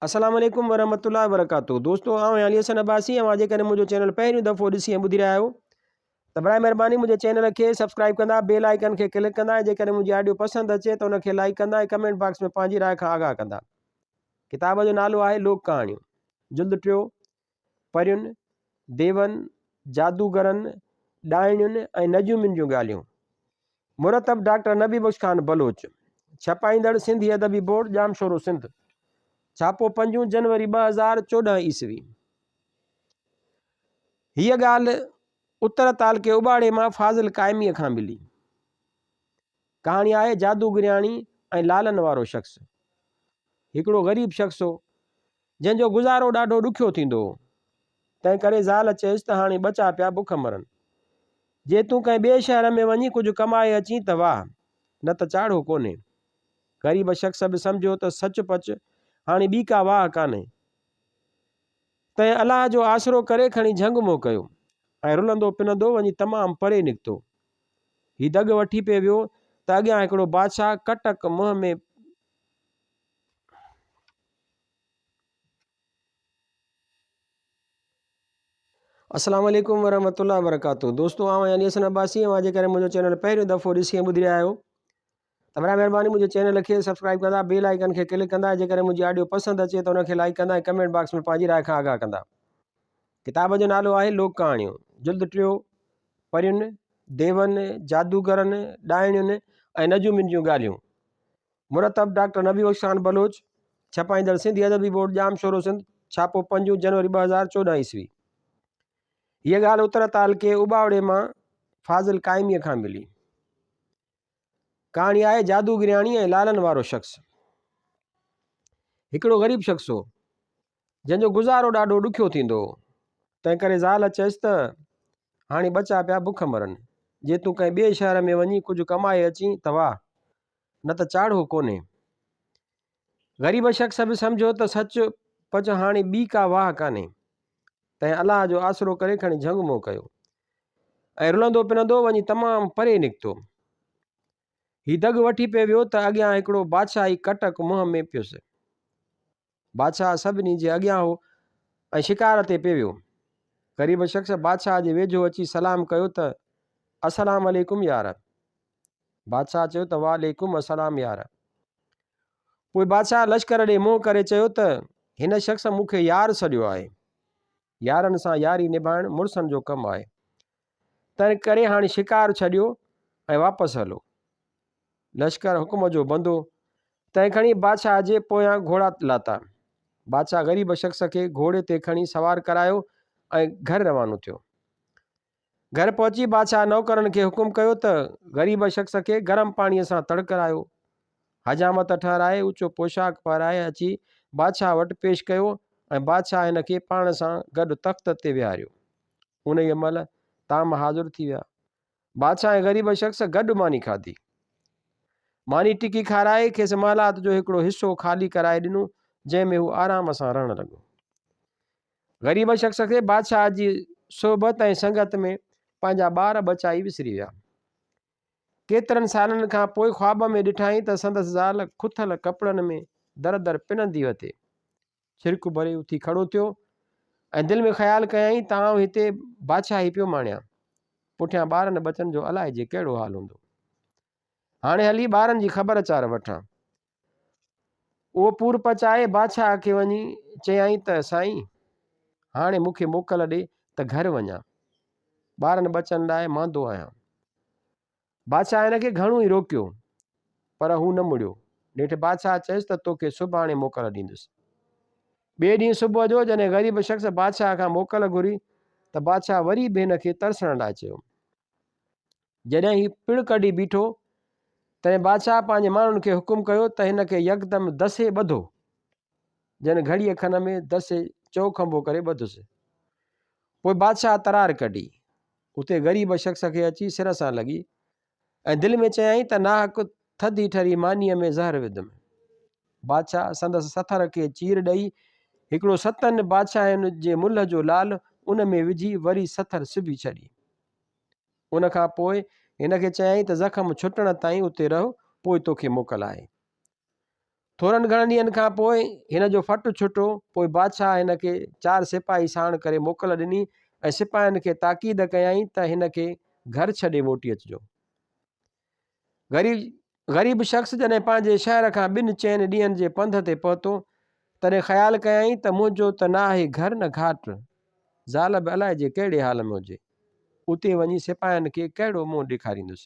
السلام عليڪم ورحمة الله وبرڪاته دوستو آئون آهيان علي حسن عباسي اوهان جيڪڏهن منهنجو چينل پهريون دفعو ڏسي ۽ ٻڌي رهيا آهيو ته برائي مهرباني منهنجي چينل کي سبسڪرائب ڪندا بيل آئيڪن کي ڪلڪ ڪندا ۽ جيڪڏهن منهنجي آڊيو پسند اچي ته ان کي لائيڪ ڪندا ۽ ڪمينٽ باڪس ۾ پنهنجي راء کان آگاهه ڪندا ڪتاب جو نالو آهي لوڪ ڪهاڻيون جلد ٽيو پرين ديون جادوگرن ڏائڻين ۽ نجومين جون ڳالهيون مرتب ڊاڪٽر نبي بخش خان بلوچ، ڇپائيندڙ سنڌي ادبي بورڊ ڄامشورو سنڌ، ڇاپو پنجون جنوري 2014 عيسوي. هيء ڳالهه اتر تعلقي اٻاڙي مان فاضل قائميء کان ملي. ڪهاڻي آهي جادوگرياڻي ۽ لالن وارو شخص. هڪڙو غريب شخص هو، جنهن جو گذارو ڏاڍو ڏکيو ٿيندو هو. تنهن ڪري زال چيس ته هاڻي ٻچا پيا بک مرن. جي تون ڪنهن ٻئي شهر ۾ وڃي ڪجهه ڪمائي اچين ته واهه، نه ته چاڙهو ڪونهي. غريب شخص به سمجهيو ته سچ پچ هاڻي ٻي ڪا واهه ڪانهي. تنهن الله جو آسرو ڪري کڻي جهنگ منهن ڪيو ۽ رلندو پنندو وڃي تمام پري نڪتو. هي دڳ وٺي پئي ويو ته اڳيان هڪڙو بادشاهه ڪٽڪ منهن ۾. السلام عليڪم ورحمة الله وبرڪاته دوستو آئون آهيان علي حسن عباسي اوهان جيڪڏهن منهنجو چينل پهريون دفعو ڏسي ۽ ٻڌي رهيا آهيو ته برائي مهرباني منهنجي چينل کي سبسڪرائب ڪندا بيل آئيڪن کي ڪلڪ ڪندا جيڪڏهن منهنجي آڊيو پسند اچي ته ان کي لائيڪ ڪندا ۽ ڪمينٽ باڪس ۾ پنهنجي راء کان آگاهه ڪندا ڪتاب جو نالو آهي لوڪ ڪهاڻيون جلد ٽيو پرين ديون جادوگرن ڏائڻين ۽ نجومين جون ڳالهيون مرتب ڊاڪٽر نبي بخش خان بلوچ، ڇپائيندڙ سنڌي ادبي بورڊ ڄامشورو سنڌ، ڇاپو پنجون جنوري 2014 عيسوي. هيء ڳالهه اتر تعلقي اٻاوڙي مان فاضل قائميء کان ملي. ڪهاڻي آهي جادوگرياڻي ۽ لالن وارو شخص. هڪڙو غريب شخص هو، جنهن جو گذارو ڏاڍو ڏکيو ٿيندو هو. تنهن ڪري زال چيس ته، هاڻي ٻچا پيا بک مرن. جي تون ڪنهن ٻئي شهر ۾ وڃي ڪجهه ڪمائي اچين ته واهه، نه ته چاڙهو ڪونهي. غريب شخص به سمجهيو ته سچ پچ هاڻي ٻي ڪا واهه ڪانهي. تنهن الله جو آسرو ڪري کڻي جهنگ منهن ڪيو ۽ رلندو پنندو وڃي تمام پري نڪتو. هي دڳ وٺي پئي ويو ته اڳيان هڪڙو بادشاهي ڪٽڪ منهن ۾ پيس. بادشاهه سڀني جي اڳيان هو ۽ شڪار تي پئي ويو. غريب شخص بادشاهه جي ويجهو اچي سلام ڪيو ته السلام عليڪم يار! بادشاهه چيو ته وعليڪم السلام يار. پوء بادشاهه لشڪر ڏي منهن ڪري چيو ته هن شخص مون کي يار سڏيو آهي. يارن سان ياري نڀائڻ مڙسن جو ڪم آهي. تنهن ڪري هاڻي شڪار ڇڏيو ۽ واپس هلو. لشڪر حڪم جو بندو، تنهن کڻي بادشاهه جي پويان گهوڙا لاتا. بادشاهه غريب شخص کي گهوڙي تي کڻي سوار ڪرايو ۽ گهر روانو ٿيو. گهر پهچي بادشاهه نوڪرن کي حڪم ڪيو ته غريب شخص کي گرم پاڻيء سان تڙ ڪرايو. حجامت ٺهرائي اوچو پوشاڪ پهرائي اچي بادشاهه وٽ پيش ڪيو ۽ بادشاهه هن کي پاڻ سان گڏ تخت تي ويهاريو. انهيء مهل طعام حاضر ٿي ويا. بادشاهه ۽ غريب شخص گڏ ماني کاڌي. ماني ٽڪي کارائي کيس محلات جو هڪڙو حصو خالي ڪرائي ڏنو، جنهن ۾ هو آرام سان رهڻ لڳو. غريب شخص کي بادشاهه جي صحبت ۽ سنگت ۾ پنهنجا ٻار ٻچا ئي وسري ويا. ڪيترن سالن کان پوء خواب ۾ ڏٺائين ته سندس زال کٿل ڪپڙن ۾ در در پنندي وتي. ڇرڪ ڀري اٿي کڙو ٿيو ۽ دل ۾ خيال ڪيائين ته آئون هتي بادشاهي پيو ماڻيان، پٺيان ٻارن ٻچن جو الائجي ڪهڙو حال هوندو. هاڻي هلي ٻارن جي خبر چار وٺان. اهو پور پچائي بادشاهه کي وڃي چيائين ته سائين! هاڻي مون کي موڪل ڏي ته گهر وڃان. ٻارن ٻچن لاء ماندو آهيان. بادشاهه هن کي گهڻو ئي روڪيو، پر هو نه مڙيو. نيٺ بادشاهه چيس ته توکي سڀاڻي موڪل ڏيندس. ٻئي ڏينهن صبح جو جڏهن غريب شخص بادشاهه کان موڪل گهري ته بادشاهه وري به هن کي ترسڻ لاء چيو. جڏهن هي پڙ ڪڍي بيٺو، تڏهن بادشاهه پنهنجي ماڻهن کي حڪم ڪيو ته هن کي يڪدم دسي ٻڌو. جن گهڙيء کن ۾ دسي چؤکنڀو ڪري ٻڌس. پوء بادشاهه ترار ڪڍي، اتي غريب شخص کي اچي سر سان لڳي ۽ دل ۾ چيائين ته ناحق ٿڌي ٺري مانيء ۾ زهر وڌم. بادشاهه سندس سٿر کي چير ڏئي، هڪڙو ستن بادشاهين جي ملهه جو لعل ان ۾ وجهي وري سٿر سبي ڇڏي. ان کان پوء هن کي چيائين ته زخم ڇٽڻ تائين اتي رهه، پوء توکي موڪل آهي. ٿورن گهڻن ڏينهن کان پوء هن جو ڦٽ ڇٽو. پوء بادشاهه هن کي چار سپاهي ساڻ ڪري موڪل ڏني ۽ سپاهين کي تاڪيد ڪيائين ته هن کي گهر ڇڏي موٽي اچجو. غريب شخص جڏهن پنهنجي شهر کان ٻن چئن ڏينهن جي پنڌ تي پهتو، تڏهن خيال ڪيائين ته منهنجو ته نه آهي گهر نه گهاٽ، زال به الائجي ڪهڙي حال ۾ هجي، اتي وڃي سپاهين کي ڪهڙو منهن ڏيکاريندس.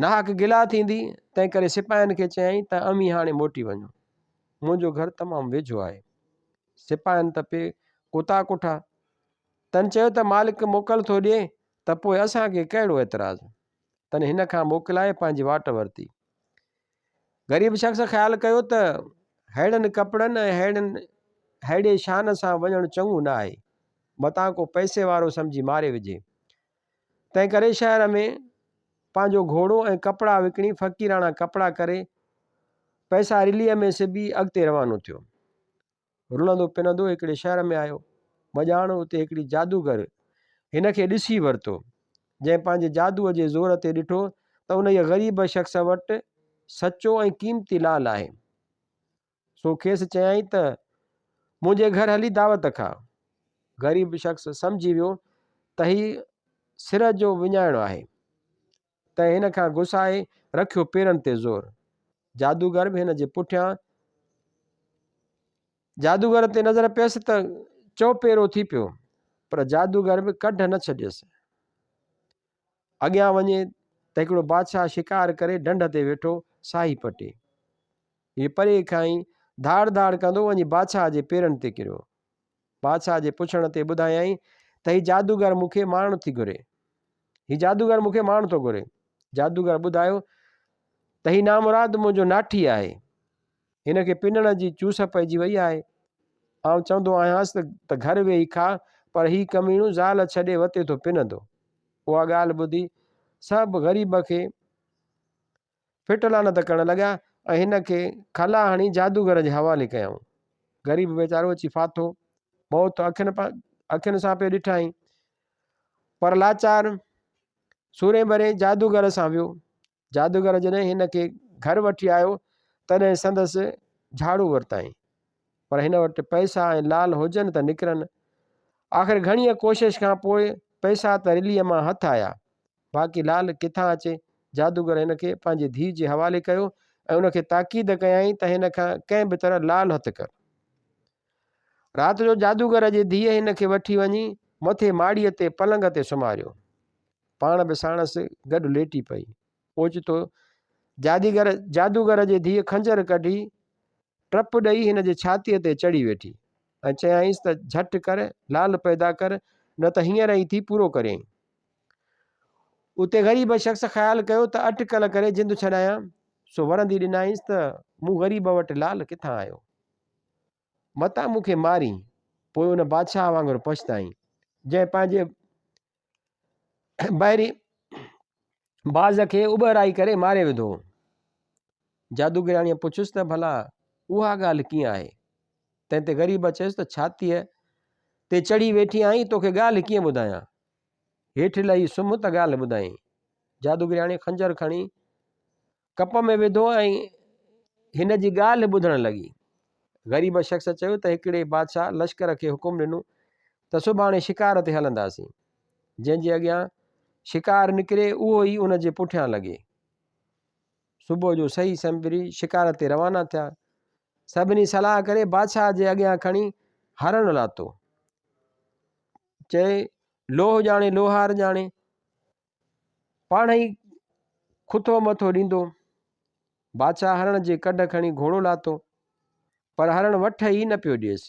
ناحق گلا ٿيندي، تنهنڪري سپاهين کي چيائين ته اوهين هاڻي موٽي وڃو، منهنجو گهر تمام ويجهو آهي. سپاهين ته پئي ڪتا ڪٺا، تن چيو ته مالڪ موڪل ٿو ڏئي ته پوء اسان کي ڪهڙو اعتراض؟ تن هن کان موڪلائي پنهنجي واٽ ورتي. غريب شخص خيال ڪيو ته ههڙن ڪپڙن ۽ ههڙن ههڙي شان سان وڃڻ چڱو نه آهي، متان ڪو پئسي وارو سمجهي ماري وجهي. تنهن ڪري شهر ۾ پنهنجو گهوڙو ۽ ڪپڙا وڪڻي فقيراڻا ڪپڙا ڪري پئسا رليء ۾ سبي اڳتي روانو ٿيو. رلندو پنندو هڪڙي شهر ۾ آيو. مڄاڻ اتي هڪڙي جادوگر هن کي ڏسي ورتو، جنهن پنهنجي جادوء جي زور تي ڏٺو ته انهيء غريب شخص وٽ سچو ۽ قيمتي لعل آهي. سو کيس چيائين ته منهنجي گهر هلي دعوت کاء. غريب شخص سمجهي ويو ته هي سر جو وڃائڻو آهي. تنهن هن کان گسائي رکيو پيرن تي زور. جادوگر به هن جي پٺيان جادوگر تي نظر پيس ته چؤپيرو ٿي پيو، پر جادوگر به ڪڍ نه ڇڏيس. اڳيان وڃي ته هڪڙو بادشاهه شڪار ڪري ڍنڍ تي ويٺو ساهي پٽي. هي پري کان ئي ڌاڙ ڌاڙ ڪندو وڃي بادشاهه جي پيرن تي ڪريو. بادشاهه جي پڇڻ تي ٻڌايائين ته هي جادوگر مون کي مارڻ ٿي گهري. هي جادوگر مون کي مارڻ ٿو گهري. جادوگر ٻڌايو ته هي نامراد منهنجو ناٺي آهي. هن کي پنڻ جي چوس پئجي وئي آهي. آئون چوندو آهيانس ته گهر ويهي کاء پر هي ڪميڻو زال ڇڏي وتي ٿو پنندو. اها ڳالهه ٻڌي سڀ غريب کي ڦٽ لعنت ڪرڻ لڳا ۽ هن کي کلا هڻي جادوگر جي حوالي ڪيائون. غريب ويچارو اچي ڦاٿو. موت اکين اکين سان پئي ڏٺائين. پر لاچار سورهين ورهين جادوگر سان ويو. جادوگر جڏهن هن کي گهر وٺي آيو، تڏهن سندس جهاڙو ورتائين. پر هن وٽ پئسا ۽ لال هجن ته نڪرن. آخر گهڻيء ڪوشش کان پوء پئسا ته رليء مان هٿ آيا. باقي لال ڪٿان اچي؟ جادوگر هن کي پنهنجي ڌيء جي حوالي ڪيو ۽ ان کي تاڪيد ڪيائين ته هن کان ڪنهن به طرح لال هٿ ڪر. رات جو جادوگر جي ڌيء هن کي وٺي وڃي مٿي ماڙيء تي پلنگ تي سمهاريو. پاڻ به ساڻس گڏ ليٽي پئي. اوچتو جاديگر جادوگر جي ڌيء خنجر ڪڍي ٽپ ڏئي هن جي ڇاتيء تي چڙهي ويٺي ۽ چيائينس ته جهٽ ڪر، لال پيدا ڪر، نه ته هينئر ئي ٿي پورو ڪريائين. اتي غريب شخص خيال ڪيو ته اٽڪل ڪري جند ڇڏايان، سو ورندي ڏنائينس ته مون غريب وٽ لال ڪٿان آيو؟ متان مون کي مارين، پوء ان بادشاهه وانگر پڇتائين، جنهن پنهنجي بحري باز کي اٻهرائي ڪري ماري وڌو. جادوگرياڻيء پڇيس ته ڀلا اها ڳالهه ڪيئن آهي؟ تنهن تي غريب چيس ته ڇاتيء تي چڙهي ويٺي آهين، توکي ڳالهه ڪيئن ٻڌايان؟ هيٺ لهي سمهه ته ڳالهه ٻڌايائين. جادوگرياڻي خنجر کڻي ڪپ ۾ وڌو ۽ هن جي ڳالهه ٻڌڻ لڳي. غريب شخص چيو ته هڪڙي بادشاهه لشڪر کي حڪم ڏنو ته سڀاڻي شڪار تي هلنداسين. جنهن جي اڳيان شڪار نڪري اهو ئي ان جي پٺيان لڳي. صبح جو سهي سنبري شڪار تي روانا ٿيا. سڀني صلاح ڪري بادشاهه جي اڳيان کڻي هرڻ لاتو. چئي، لوهه ڄاڻي لوهار ڄاڻي، پاڻهئي کٿو مٿو ڏيندو. بادشاهه هرڻ جي ڪڍ کڻي گهوڙو لاتو، پر هرڻ وٺ ئي نه پيو ڏيس.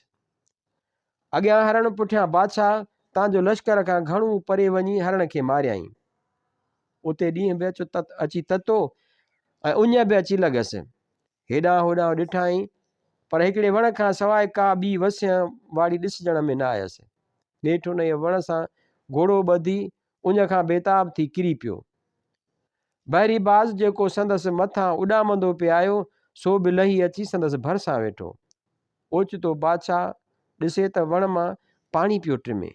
اڳيان هرڻ پٺيان بادشاهه، تان جو لشڪر کان گهڻو پري وڃي هرڻ کي ماريائين. اتي ڏينهن به اچي تتو ۽ اڃ به اچي لڳس. هيڏانهن هوڏانهن ڏٺائين، پر هڪڙي وڻ کان سواء ڪا ٻي وسينء واڙي ڏسجڻ ۾ نه آيس. نيٺ انهيء وڻ سان گهوڙو ٻڌي اڃ کان بيتاب ٿي ڪري پيو. بحري باز جيڪو سندس مٿان اڏامندو پئي آيو، سو به لهي اچي سندس ڀرسان ويٺو. اوچتو بادشاهه ڏسي ته وڻ مان پاڻي پيو ٽمي.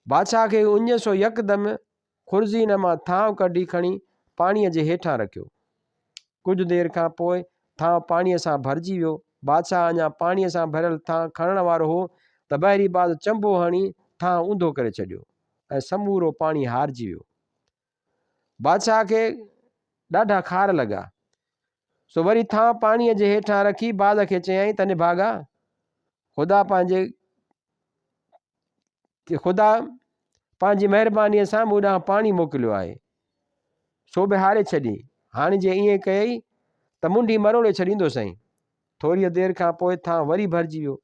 بادشاهه کي اڃ سو يڪدم خرزين مان ٿانء ڪڍي کڻي پاڻيء جي هيٺان رکيو. ڪجهه دير کان پوء ٿانء پاڻيء سان ڀرجي ويو. بادشاهه اڃا پاڻيء سان ڀريل ٿانء کڻڻ وارو هو ته بحري باز چنبو هڻي ٿانء اونڌو ڪري ڇڏيو ۽ سمورو پاڻي هارجي ويو. بادشاهه کي ڏاڍا خار لڳا. سو وري ٿانء پاڻيء جي هيٺان رکي باز کي چيائين ته نڀاڳا! خدا پنهنجي خدا پنهنجي مهربانيء سان مون ڏانهن پاڻي موڪليو آهي، سو به هاري ڇڏين. هاڻي جي ائين ڪيئي ته منڍي مروڙي ڇڏيندوسئين. ٿوريء دير کان پوء ٿانء وري ڀرجي ويو.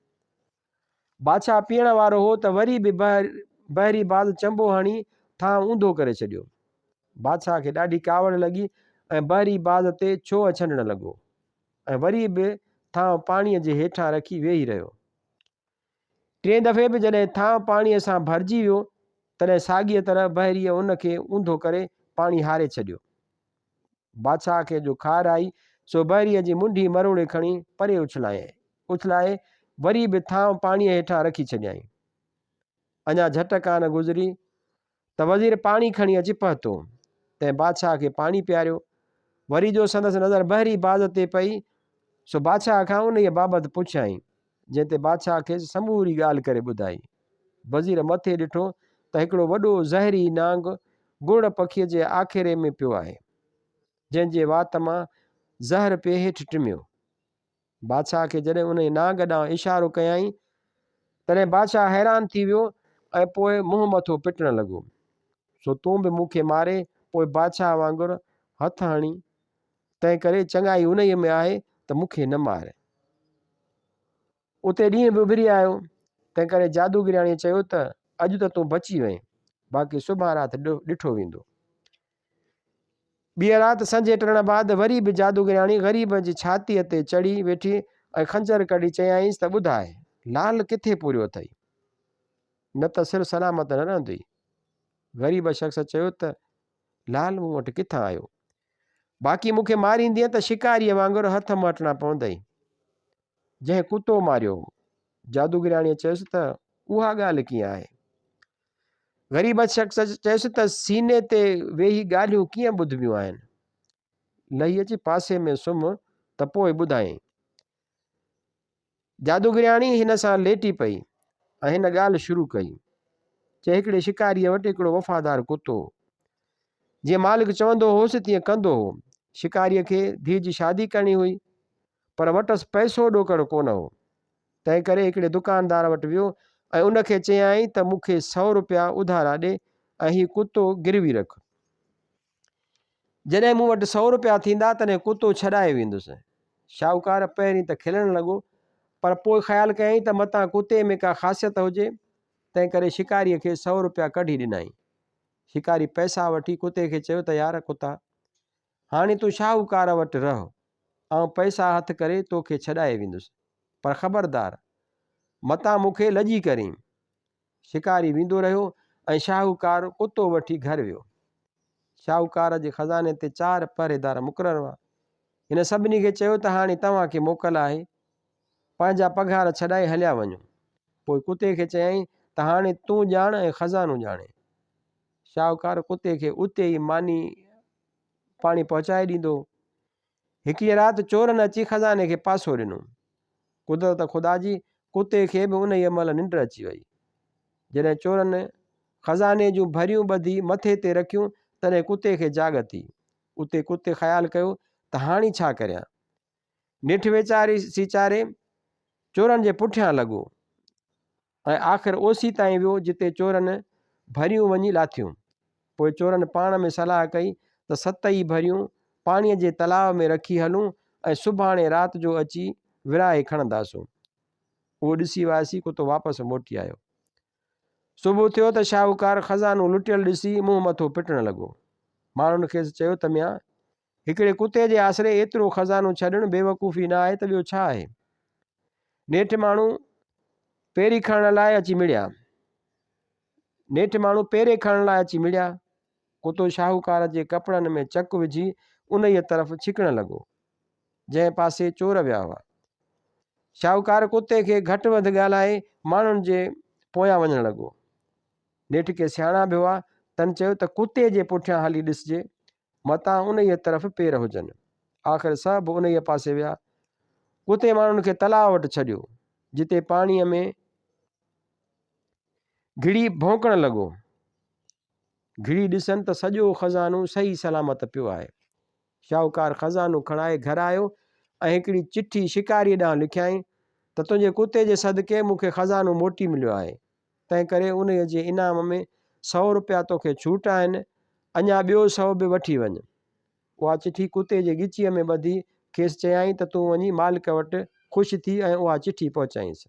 بادشاهه پيئڻ وارو هو ته وري به بحري باز چنبو هڻي ٿانء اونڌو ڪري ڇڏيو. بادشاهه کي ڏاڍي ڪاوڙ لڳي ۽ بحري باز تي ڇوهه ڇنڊڻ لڳو ۽ وري به ٿانء پاڻيء جي هيٺان رکي ويهي رهيو. ٽئين دفعي به جڏهن ٿانء پاڻيء سان ڀرجي ويو، تڏهن ساڳيء طرح بحريء ان کي اونڌو ڪري پاڻي هاري ڇڏيو. بادشاهه کي جو خار آئي، سو بحريء جي منڍي مروڙي کڻي پري اڇلايائين. اڇلائي وري به ٿانء پاڻيء هيٺان رکي ڇڏيائين. اڃا جهٽ ڪانه گذري ته وزير پاڻي کڻي اچي پهتو. تنهن بادشاهه کي پاڻي پياريو. وري جو سندس نظر بحري باز تي پئي، سو بادشاهه کان انهيء بابت پڇيائين، جنهن تي بادشاهه کيس سموري ڳالهه ڪري ٻڌائي. وزير مٿي ڏٺو ته هڪڙو وڏو زهري نانگ گرڙ پکيء جي آکيري ۾ پيو آهي، جنهن جي وات مان زهر پئي هيٺ ٽميو. بادشاهه کي جڏهن انهيء نانگ ڏانهن اشارو ڪيائين، تڏهن بادشاهه حيران ٿي ويو ۽ پوء منهن مٿو پٽڻ لڳو. سو تون به مون کي ماري پوء بادشاهه وانگر هٿ هڻين، تنهنڪري چڱائي انهيء ۾ آهي ته مون کي نه مار. اتي ڏينهن به اڀري آيو، تنهنڪري جادوگرياڻيء چيو ته اڄ ته تون بچي وئين، باقي سڀان رات ڏٺو ويندو. ٻيء رات سنجهي ٽرڻ بعد وري به جادوگرياڻي غريب جي ڇاتيء تي چڙهي ويٺي ۽ خنجر ڪڍي چيائينس ته ٻڌاء، لعل ڪٿي پوريو اٿئي؟ نه ته سر سلامت نه رهندئي. غريب شخص چيو ته لعل مون وٽ ڪٿان آيو؟ باقي مون کي ماريندينء ته شڪاريء وانگر هٿ مهٽڻا پوندئي، جنهن ڪتو ماريو هو. جادوگرياڻيء چيس ته اها ڳالهه ڪيئن آهي؟ غريب شخص چيس ته سيني تي ويهي ڳالهيون ڪيئن ٻڌبيون آهن؟ لهي اچي پاسي ۾ سمهه ته پوء ٻڌايائين. جادوگرياڻي هن سان ليٽي پئي ۽ هن ڳالهه شروع ڪئي. چي هڪڙي شڪاريء وٽ هڪڙو وفادار ڪتو هو. جيئن مالڪ چوندو هوس تيئن ڪندو هو. شڪاريء کي ڌيء جي شادي ڪرڻي هئي، پر وٽس پئسو ڏوڪڙ ڪونه هو. تنهن ڪري هڪڙي دڪاندار وٽ ويو ۽ ان کي چيائين ته مون کي سئو روپيا اڌارا ڏي ۽ هي ڪتو گروي رک. جڏهن مون وٽ سئو روپيا ٿيندا تڏهن ڪتو ڇڏائي ويندس. شاهوڪار پهرين ته کلڻ لڳو، پر پوء خيال ڪيائين ته متان ڪتي ۾ ڪا خاصيت هجي، تنهن ڪري شڪاريء کي سئو روپيا ڪڍي ڏنائين. شڪاري پئسا وٺي ڪتي کي چيو ته يار ڪتا! هاڻي تون شاهوڪار وٽ رهه، آئون پئسا هٿ ڪري توکي ڇڏائي ويندس، پر خبردار، متان مون کي لڄي ڪرين. شڪاري ويندو رهيو ۽ شاهوڪار ڪتو وٺي گهر ويو. شاهوڪار جي خزاني تي چار پهريدار مقرر هئا. هن سڀني کي چيو ته هاڻي توهان کي موڪل آهي، پنهنجا پگهار ڇڏائي هليا وڃو. پوء ڪتي کي چيائين ته هاڻي تون ڄاڻ ۽ خزانو ڄاڻي. شاهوڪار ڪتي کي اتي ئي ماني پاڻي پهچائي ڏيندو هو. هڪڙيء رات چورن اچي خزاني کي پاسو ڏنو. قدرت خدا جي، ڪتي کي به انهيء مهل ننڊ اچي وئي. جڏهن چورن خزاني جون ڀريون ٻڌي مٿي تي رکيون، تڏهن ڪتي کي جاڳ ٿي. اتي ڪتي خيال ڪيو ته هاڻي ڇا ڪريان؟ نيٺ ويچاري سيچاري چورن جي پٺيان لڳو. ۽ آخر اوسيتائين ويو جتي چورن ڀريون وڃي لاٿيون. پوء چورن پاڻ ۾ صلاح ڪئي ته ست ئي ڀريون پاڻيء جي تلاء ۾ رکي هلون ۽ سڀاڻي رات جو اچي ورهائي کڻنداسون. اهو ڏسي وائسي ڪتو واپس موٽي آيو. صبح ٿيو ته شاهوڪار خزانو لٽيل ڏسي منهن مٿو پٽڻ لڳو. ماڻهن کيس چيو ته ميان! هڪڙي ڪتي جي آسري ايترو خزانو ڇڏڻ بيوقوفي نه آهي ته ٻيو ڇا آهي؟ نيٺ ماڻهو پيري کڻڻ لاء اچي مڙيا. نيٺ ماڻهو پيري کڻڻ لاء اچي مڙيا. ڪتو شاهوڪار جي ڪپڙن ۾ چڪ وجهي انهيء طرف ڇڪڻ لڳو، جنهن پاسي چور ويا هئا. شاهوڪار ڪتي کي گهٽ وڌ ڳالهائي ماڻهن جي پويان وڃڻ لڳو. نيٺ ڪي سياڻا به هئا، تن چيو ته ڪتي جي پٺيان هلي ڏسجي متان انهيء طرف پير هجن. آخر سڀ انهيء پاسي ويا. ڪتي ماڻهن کي تلاء وٽ ڇڏيو، جتي پاڻيء ۾ گهڙي ڀونڪڻ لڳو. گهڙي ڏسن ته سڄو خزانو صحيح سلامت پيو آهي. شاهوڪار خزانو کڻائي گهر آيو ۽ هڪڙي چٺي شڪاريء ڏانهن لکيائين ته تنهنجي ڪتي جي صدقي مون کي خزانو موٽي مليو آهي، تنهنڪري انهيء جي انعام ۾ سئو رپيا توکي ڇوٽ آهن، اڃا ٻيو سئو به وٺي وڃ. اها چٺي ڪتي جي ڳچيء ۾ ٻڌي کيس چيائين ته تون وڃي مالڪ وٽ خوش ٿي ۽ اها چٺي پهچائينس.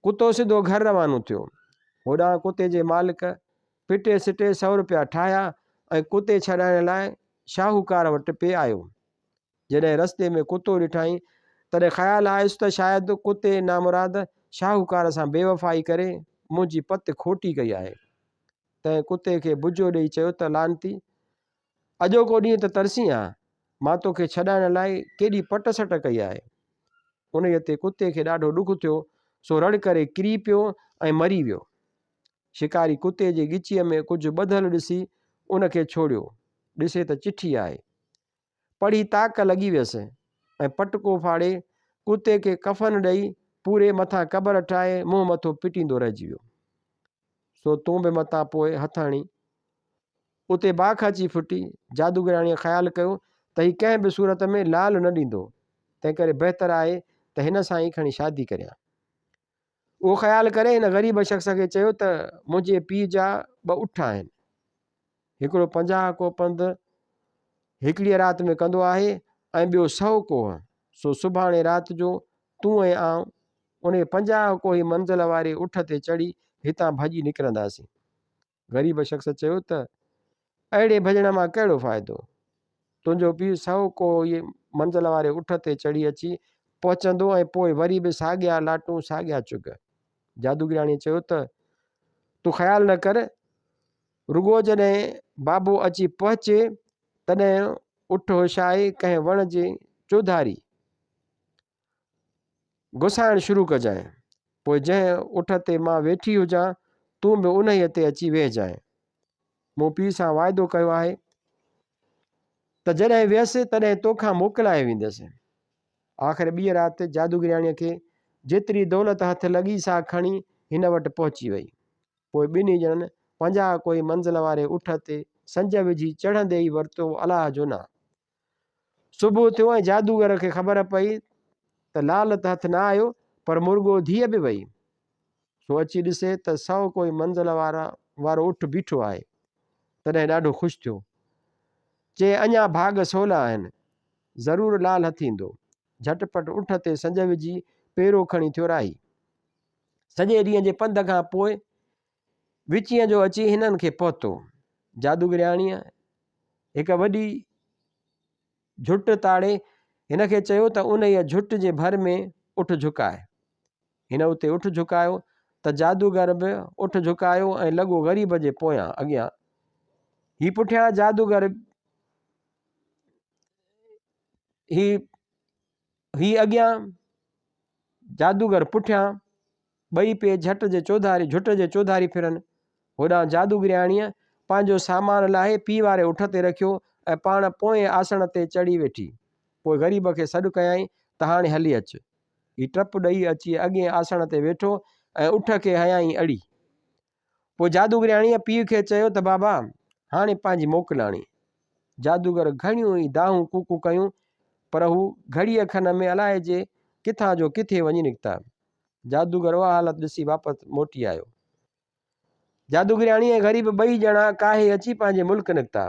ڪتو سڌو گهر روانو ٿيو. هوڏانهن ڪتي جي مالڪ پٽي سٽي سئو رپيا ٺاهيا ۽ ڪتي ڇڏائڻ لاء شاهوڪار وٽ پئي آيو. جڏهن رستي ۾ ڪتو ڏٺائين، تڏهن خيال آيس ته شايد ڪتي نامراد شاهوڪار سان بيوفائي ڪري منهنجي پت کوٽي ڪئي آهي. تنهن ڪتي کي بجو ڏيئي چيو ته لعنتي! اڄوڪو ڏينهن ته ترسين ها، مان توکي ڇڏائڻ لاء ڪيڏي پٽ سٽ ڪئي آهي. انهيء تي ڪتي کي ڏاڍو ڏک ٿيو، سو رڙ ڪري ڪري پيو ۽ مري ويو. شڪاري ڪتي جي ڳچيء ۾ ڪجهه ٻڌل ڏسي ان کي ڇوڙيو. ڏسي ته چٺي آهي. پڙهي طاق لڳي ويس ۽ پٽڪو ڦاڙي ڪتي کي ڪفن ڏئي پوري مٿان قبر ٺاهي منهن مٿو پٽيندو رهجي ويو. سو تون به متان پوء هٿ هڻين. اتي باک اچي ڦٽي. جادوگرياڻيء خيال ڪيو ته هي ڪنهن به صورت ۾ لعل نه ڏيندو، تنهنڪري بهتر آهي ته هن سان ئي کڻي شادي ڪريان. اهو خيال ڪري هن غريب شخص کي چيو ته منهنجي پيء جا ٻه اٺ آهن. هڪڙو 50 ڪوهه پنڌ هڪڙيء رات ۾ ڪندو آهي ۽ ٻيو سئو ڪوهه. سو سڀاڻي رات جو تون ۽ آئون انهيء 50 ڪوهي منزل واري اٺ تي چڙهي هتان ڀڄي نڪرنداسين. غريب شخص چيو ته، اهڙي ڀڄڻ مان ڪهڙو فائدو؟ تنهنجو پيء سئو ڪوهه منزل واري اٺ تي چڙهي اچي پهچندو ۽ پوء وري به ساڳيا لاٽون ساڳيا چگهه. جادوگرياڻيء چيو ته، تون خيال نه ڪر، رڳو جڏهن بابو اچي پهچي، تڏهن اٺ هوشائي ڪنهن وڻ جي چوڌاري گسائڻ شروع ڪجانء. پوء جنهن اٺ تي مان ويٺي هجان، تون به انهيء تي اچي ويهجانء. مون پيء سان واعدو ڪيو آهي ته جڏهن ويس، تڏهن توکان موڪلائي ويندس. آخر ٻيء رات جادوگرياڻيء کي جيتري دولت هٿ لڳي سا کڻي هن وٽ پهچي وئي. پوء ٻنهي ڄڻن 50 ڪوهي منزل واري اٺ تي سنج وجهي چڙهندي ئي ورتو الله جو نانء. صبح ٿيو ۽ جادوگر کي خبر پئي ته لعل ته هٿ نه آيو پر مرڳو ڌيء به وئي. سو اچي ڏسي ته سئو ڪوهي منزل وارو اٺ بيٺو آهي. تڏهن ڏاڍو خوش ٿيو. چي اڃا ڀاڳ سولا آهن. ضرور لعل هٿ ايندو. جهٽ پٽ اٺ تي سنج وجهي پيرو کڻي ٿيو راهي. سڄي ڏينهن جي پنڌ کان پوء وچينء جو اچي هنن کي پهتو. جادوگرياڻيء هڪ وڏي جهٽ تاڙي هن کي چيو ته انهيء جهٽ جي ڀر ۾ اٺ جهڪاء. هن اتي اٺ جهڪايو ته جادوگر به اٺ جهڪايو ۽ لڳو غريب جي پويان اڳيان. هي پٺيان جادوگر هي هي اڳيان جادوگر پٺيان، ٻئي پئي جهٽ جي چوڌاري جهٽ جي چوڌاري ڦرن. هوڏانهن جادوگرياڻيء پنهنجو سامان لاهي پيء واري اٺ تي رکيو ۽ پاڻ پوئين آسڻ تي چڙهي ويٺي. پوء غريب کي سڏ ڪيائين ته هاڻي هلي اچ. هي ٽپ ڏئي اچي اڳئين آسڻ تي ويٺو ۽ اٺ کي هنيائين اڙي. پوء جادوگرياڻيء پيء کي چيو ته بابا، هاڻي پنهنجي موڪل آڻي. جادوگر گهڻيون ئي دانهون ڪوڪون ڪيون، پر هو گهڙيء کن ۾ الائجي ڪٿان جو ڪٿي وڃي نڪتا. جادوگر اها حالت ڏسي واپس موٽي آيو. جادوگرياڻي ۽ غريب ٻئي ڄڻا ڪاهي اچي پنهنجي ملڪ نڪتا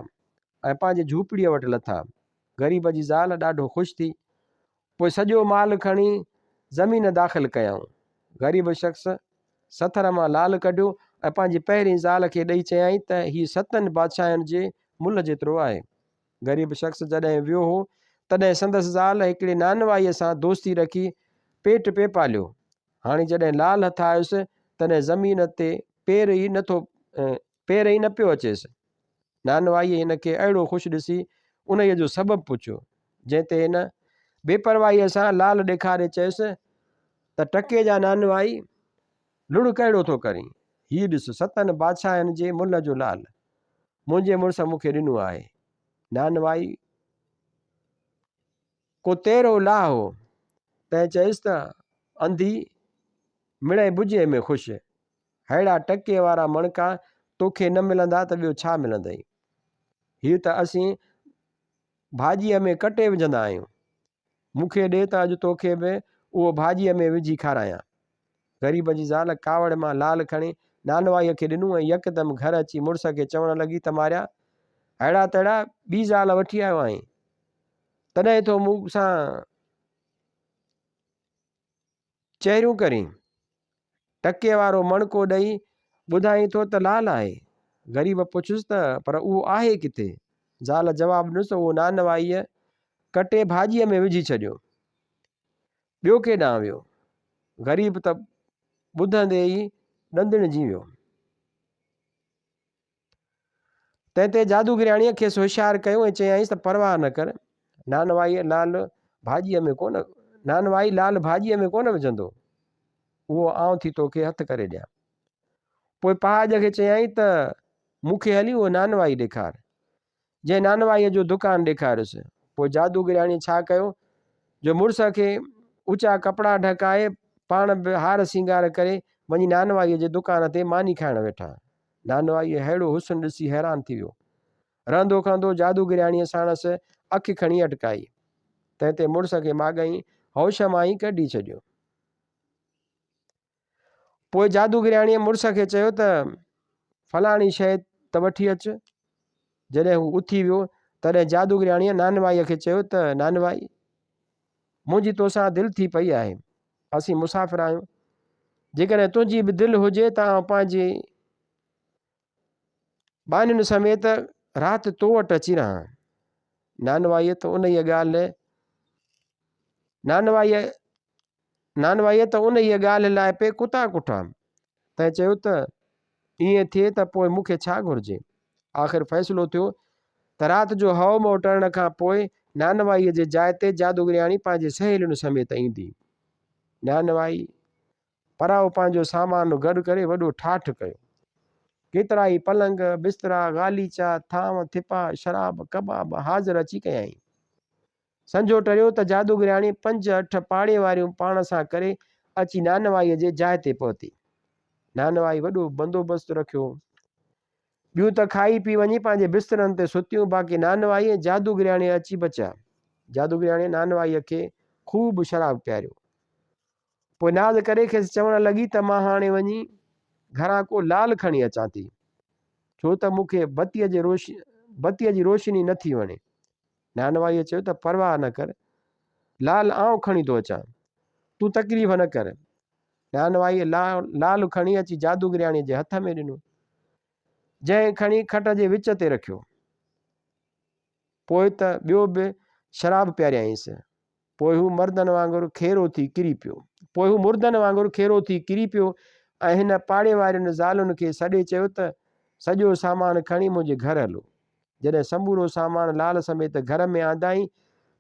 ۽ پنهنجي جهوپڙيء وٽ لٿا. غريب جي زال ڏاڍو خوش ٿي. پوء سڄو مال کڻي زمين داخل ڪيائون. غريب شخص سٿر مان لعل ڪڍيو ۽ پنهنجي پهرين زال کي ڏئي چيائين ته هي ستن بادشاهن جي ملهه جيترو آهي. غريب شخص جڏهن ويو هو، تڏهن سندس زال هڪڙي نانوائيء سان دوستي رکي پيٽ پئي پاليو. هاڻي جڏهن لعل هٿ آيس، تڏهن زمين تي پير ئي نه ٿو پير ئي نه پيو اچيس. نانوائيء هن کي اهڙو خوش ڏسي انهيء جو سبب پڇيو، جنهن تي هن بيپرواهيء سان لعل ڏيکاري چيس ته ٽڪي جا نانوائي، لڙ ڪهڙو ٿو ڪرين؟ هي ڏس، ستن بادشاهن جي ملهه جو لعل منهنجي مڙس مون کي ڏنو آهي. نانوائي. ڪو تيرو لاهه هو. تنهن چيس ته، انڌي، مڙئي بجي ۾ خوش. ههڙا ٽڪي وارا مڻڪا توکي نه ملندا ته ٻيو ڇا ملندئي؟ هي ته اسين ڀاڄيء ۾ ڪٽي وجهندا آهيون. مون کي ڏي ته اڄ توکي به اهو ڀاڄيء ۾ وجهي کارايان. غريب جي زال ڪاوڙ مان لال کڻي نانوائيء کي ڏنو ۽ يڪدم گهر اچي مڙس کي چوڻ لڳي ته ماريا، ههڙا تهڙا ٻي زال وٺي آيو آهين، تڏهن ٿو مون سان چهريون ڪرين. ٽڪي وارو مڻڪو ڏئي ٻڌائين ٿو ته لال آهي. غريب پڇيس ته پر اهو آهي ڪٿي؟ زال جواب ڏنس ته اهو نانوائيء ڪٽي ڀاڄيء ۾ وجهي ڇڏيو. ٻيو ڪيڏانهن ويو؟ غريب ته ٻڌندي ئي ڏندڻجي ويو. تنهن تي جادوگرياڻيء کيس هوشيار ڪيو ۽ چيائينس ته پرواهه نه ڪر، نانوائيء لال ڀاڄيء ۾ ڪونه نانوائي لال ڀاڄيء ۾ ڪونه وجهندو، اهو آئون ٿي توکي هٿ ڪري ڏيان. پوء پهاڄ کي چيائين ته مون کي هلي اهو نانوائي ڏيکار. جنهن نانوائيء جو دڪان ڏيکاريس. پوء جادوگرياڻيء ڇا ڪيو جو مڙس کي اوچا ڪپڙا ڍڪائي، پاڻ به هار سينگار ڪري وڃي نانوائيء جي دڪان تي ماني کائڻ ويٺا. نانوائيء ههڙو حسن ڏسي حيران ٿي ويو. رهندو کهندو جادوگرياڻيء ساڻس اک کڻي اٽڪائي. تنهن تي مڙس کي ماڳهين هوش مان ئي ڪڍي ڇڏيو. پوء جادوگرياڻيء مڙس کي چيو ته فلاڻي شيء ته وٺي اچ. جڏهن هو اٿي ويو، تڏهن جادوگرياڻيء نانوائيء کي چيو ته نانوائي! منهنجي توسان دل ٿي پئي آهي. اسين مسافر آهيون. جيڪڏهن تنهنجي به دل هجي ته آئون پنهنجي ٻانهين سميت رات تو وٽ اچي رهان. نانوائيء ته انهيء ڳالهه نانوائيء نانوائيء ته انهيء ڳالهه لاء پئي ڪتا ڪٺا. تنهن چيو ته ائين ٿئي ته پوء مون کي ڇا گهرجي؟ آخر فيصلو ٿيو ته رات جو هئو مئو ٽرڻ کان پوء نانوائيء جي جاء تي جادوگرياڻي پنهنجي سهيلين سميت ايندي. نانوائي پرائو پنهنجو سامان گڏ ڪري وڏو ٺاٺ ڪيو. ڪيترائي پلنگ، بسترا، غاليچا، ٿانو، ٿپا، شراب، ڪباب حاضر اچي ڪيائين. سنجهو ٽريو ته جادوگرياڻي پنج اٺ پاڙي واريون پاڻ سان ڪري اچي نانوائيء جي جاء تي پهتي. نانوائي وڏو بندوبست رکيو. ٻيون ته کائي پي وڃي پنهنجي بسترن تي ستيون، باقي نانوائي ۽ جادوگرياڻي اچي بچيا. جادوگرياڻيء نانوائيء کي خوب شراب پياريو. پوء ناز ڪري کيس چوڻ لڳي ته مان هاڻي وڃي گهران ڪو لال کڻي اچان ٿي، ڇو ته مون کي بتيء جي روشني نه ٿي وڻي. نانوائيء چيو ته پرواهه نه ڪر، لال آئون کڻي ٿو اچان، تون تڪليف نه ڪر. نانوائيء لال کڻي اچي جادوگرياڻيء جي هٿ ۾ ڏنو، جنهن کڻي کٽ جي وچ تي رکيو. پوء ته ٻيو به شراب پياريائينس. پوء هو مردن وانگر کيرو ٿي ڪري پيو. پوء هو مردن وانگر کيرو ٿي ڪري پيو ۽ هن پاڙي وارين زالن کي سڏي چيو ته، سڄو سامان کڻي منهنجي گهر هلو. جڏهن سمورو سامان لال سميت گهر ۾ آندائين،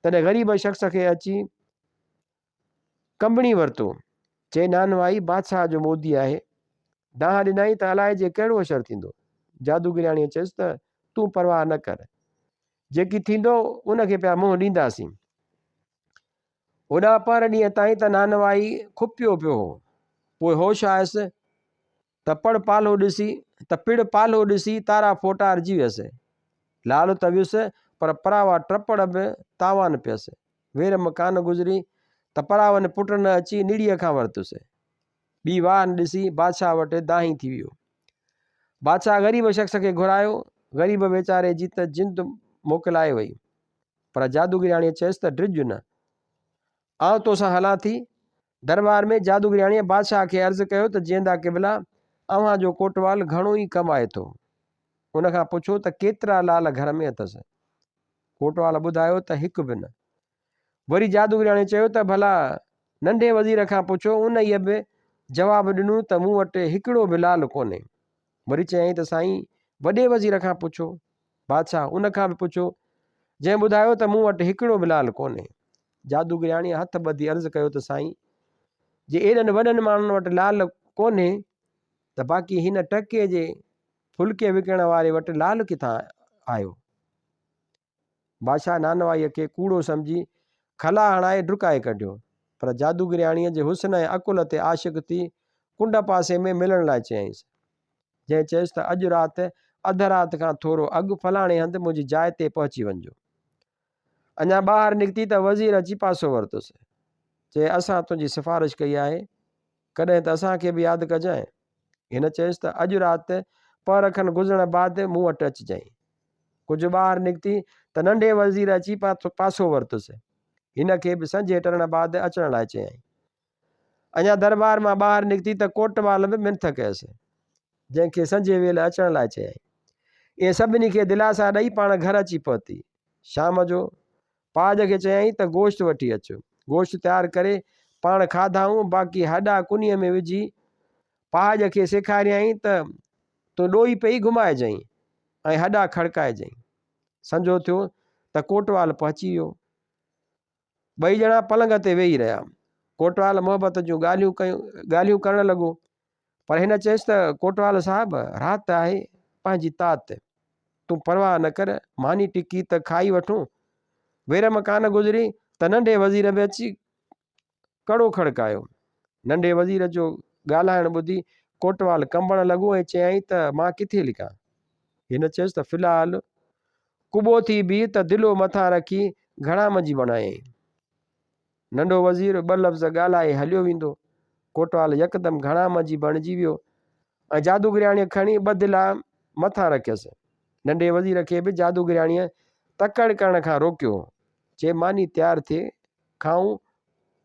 تڏهن غريب شخص کي اچي ڪنبڻي ورتو. چي، نانوائي بادشاهه جو مودي آهي. دانهن ڏنائين ته الائجي ڪهڙو اشر ٿيندو. جادوگرياڻيء چيس ته، تون پرواهه نه ڪر. جيڪي ٿيندو ان کي پيا منهن ڏينداسين. هوڏانهن پهر ڏينهن تائين ته نانوائي کپيو پيو هو. پوء هوش آيس ته پڙ پالهو ڏسي ته پڙ پالهو ڏسي تارا ڦوٽارجي ويس. لال ته ويس پر پراوا ٽپڙ به تاوان پيس. ويرم ڪانه گذري ته پراون پٽن اچي نڙيء کان ورتس. ٻي واهه نه ڏسي بادشاهه وٽ دانهين ٿي ويو. بادشاهه غريب شخص کي گهرايو. غريب ويچاري جي ته جند موڪلائي وئي. پر جادوگرياڻيء چيس ته ڊڄ نه. آئون توسان هلان ٿي. درٻار ۾ جادوگرياڻيء بادشاهه کي عرض ڪيو ته جيئندا قبلا، اوهان جو ڪوٽوال گهڻو ئي ڪمائي ٿو. ان کان پڇو ته ڪيترا لال گهر ۾ اٿس. ڪوٽوال ٻڌايو ته هڪ به نه. وري جادوگرياڻي چيو ته ڀلا ننڍي وزير کان پڇو، انهيء به جواب ڏنو ته مون وٽ هڪڙو به لال ڪونهي. وري چيائين ته سائين وڏي وزير کان پڇو. بادشاهه ان کان به پڇيو، جنهن ٻڌايو ته مون وٽ هڪڙو به لال ڪونهي. جادوگرياڻيء هٿ ٻڌي عرض ڪيو ته سائين جي ايڏن وڏن ماڻهن وٽ لال ڪونهي ته باقي هن ٽڪي جي ڦلڪي وڪڻڻ واري وٽ لال ڪٿان آيو؟ بادشاهه نانوائيء کي ڪوڙو سمجهي کلا هڻائي ڊڪائي ڪڍيو. پر جادوگرياڻيء جي حسن ۽ عقل تي عاشق ٿي ڪنڊ پاسي ۾ ملڻ لاء چيائينس. جنهن چيس ته اڄ رات اڌ رات کان ٿورو اڳ فلاڻي هنڌ منهنجي جاء تي پهچي وڃجو. اڃا ٻاهر نڪتي ته وزير اچي پاسو ورتس. چي اسان تنهنجي سفارش ڪئي آهي، ڪڏهن ته اسان کي به ياد ڪجانء. هن چيس ته اڄ رات پهر کن گذرڻ بعد مون وٽ اچجانء. ڪجهه ٻاهر نڪتي ته ننڍي وزير اچي پاسو ورتس. هن کي به سنجهي ٽرڻ بعد اچڻ لاء چيائين. اڃا دربار مان ٻاهر نڪتي ته ڪوٽوال به منٿ ڪيس، جنهن کي سنجهي ويل اچڻ لاء چيائين. ائين سڀني کي دلاسا ڏئي پاڻ گهر اچي پهتي. شام جو پاڄ کي چيائين ته گوشت وٺي اچ. گوشت تيار ڪري پاڻ کاڌائون، باقي هڏا ڪنيء ۾ وجهي پاڄ کي سيکاريائين ته تون ڏوئي پئي گهمائجئين ۽ هڏا کڙڪائجئين. سنجهو ٿيو ته ڪوٽوال پهچي ويو. ٻئي ڄڻا پلنگ تي ويهي رهيا. ڪوٽوال محبت جون ڳالهيون ڪيون ڳالهيون ڪرڻ لڳو. پر هن چيس ته ڪوٽوال صاحب رات آهي پنهنجي تات. تون پرواهه نه ڪر ماني ٽڪي ته کائي وٺون. ويرم ڪانه گذري ته ننڍي وزير به اچي ڪڙو کڙڪايو. ننڍي وزير جو ڳالهائڻ ٻڌي ڪوٽوال ڪنبڻ لڳو ۽ چيائين ته مان ڪٿي لڪان؟ هن چيس ته في الحال ڪٻو ٿي بيهه ته دلو مٿان رکي گهڻا منجي بڻايائين. ننڍو وزير ٻه لفظ ڳالهائي هليو ويندو. ڪوٽوال يڪدم گهڻا منجي بڻجي ويو ۽ جادوگرياڻيء کڻي ٻه دلا مٿان رکيس. ننڍي وزير کي به جادوگرياڻيء تڪڙ ڪرڻ کان روڪيو. چي ماني تيار ٿئي کائون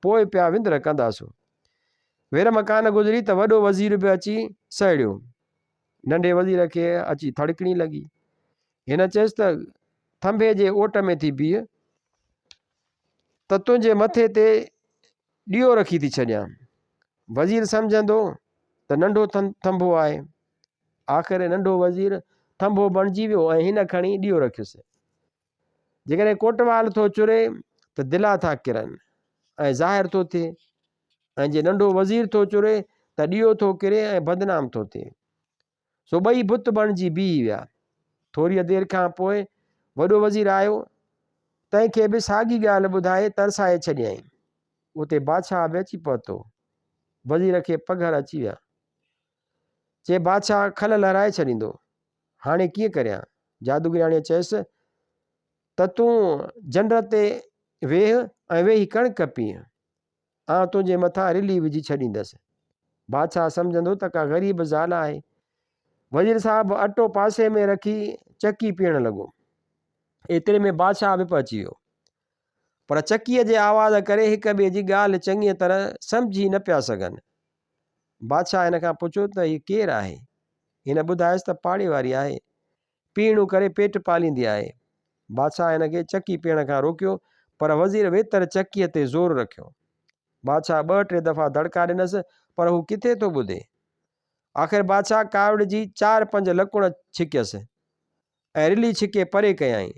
پوء پيا وندر ڪنداسون. ويرم ڪانه گذري ته وڏو وزير به اچي سهڙيو. ننڍي وزير کي اچي ٿڙڪڻي لڳي. هن چيس ته ٿنڀي جي اوٽ ۾ ٿي بيهه ته تنهنجي مٿي تي ڏيئو رکي ٿي ڇڏيان. وزير سمجهندو ته ننڍو ٿنڀو آهي. آخر ننڍو وزير ٿنڀو بڻجي ويو ۽ هن کڻي ڏيئو رکيس. جيڪڏهن ڪوٽوال ٿو چري ته دلا ٿا ڪرن ۽ ظاهر ٿو ٿئي ۽ جي ننڍو وزير ٿو چري ته ڏيئو ٿو ڪري ۽ بدنام ٿو ٿئي. سو ٻئي بت بڻجي بيهي ويا. ٿوريء دير کان پوء وڏو وزير آيو، تنهن کي به ساڳي ڳالهه ٻڌائي ترسائي ڇڏيائين. اتي بادشاهه به اچي پهتو. وزير کي پگهر اچي ويا. چي بادشاهه کل لهرائي ڇڏيندو. هاڻي ڪيئن ڪريان؟ جادوگرياڻيء چيس ته تون جنڊ تي ويهه ۽ ويهي ڪڻڪ پيهه. آئون تنهنجي مٿان رلي وجهي ڇڏيندس. بادشاهه سمجهندو ته ڪا غريب زال آهي. وزير صاحب اٽو پاسي ۾ رکي چڪي پيهڻ لڳو. ايتري ۾ بادشاهه به پهچي ويو. پر چڪيء جي آواز ڪري هڪ ٻئي جي ڳالهه چڱيء طرح سمجهي نه پيا سگهن. بادشاهه هن کان پڇيو ته هيء ڪير آهي؟ هن ٻڌايس ته پاڙي واري آهي. پيهڻو ڪري پيٽ پاليندي آهي. بادشاهه هن کي چڪي پيهڻ کان روڪيو، پر وزير ويتر چڪيء تي زور رکيو. بادشاهه ٻه ٽي دفعا دڙڪا ڏنس، پر هو ڪٿي ٿو ٻڌي. آخر بادشاهه ڪاوڙجي چار پنج لڪڻ ڇڪيس ۽ رلي ڇڪي پري ڪيائين.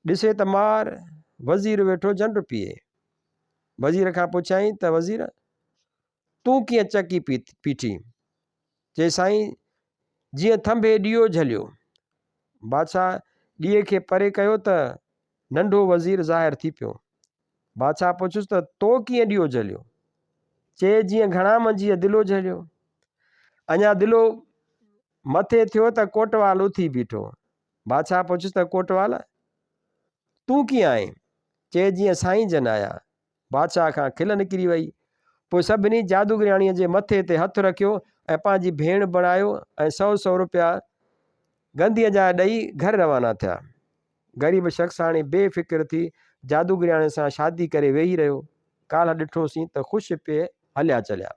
ڏسي ته مار، وزير ويٺو جنڊ پيئي. وزير کان پڇيائين ته وزير! تون ڪيئن چڪي پيٺي؟ چي سائين جيئن ٿنڀي ڏيئو جهليو. بادشاهه ڏيئي کي پري ڪيو ته ننڍو وزير ظاهر ٿي پيو. بادشاهه پڇيس ته تو ڪيئن ڏيئو جهليو؟ چي جيئن گهڻا منجهيء دلو جهليو. اڃا دلو مٿي ٿيو ته ڪوٽوال اٿي بيٺو. بادشاهه پڇيس ته ڪوٽوال! تون ڪيئن آئين؟ چي جيئن سائين جن آيا. بادشاهه کان کل نڪري وئي. پوء سڀني جادوگرياڻيء جي مٿي تي هٿ رکيو ۽ پنهنجي ڀيڻ بڻايو ۽ سئو سئو روپيا گنديء جا ڏئي گهر روانا ٿيا. غريب شخص هاڻي بي فڪر ٿي جادوگرياڻيء سان شادي ڪري ويهي رهيو. ڪالهه ڏٺوسين ته خوش پئي هليا چليا.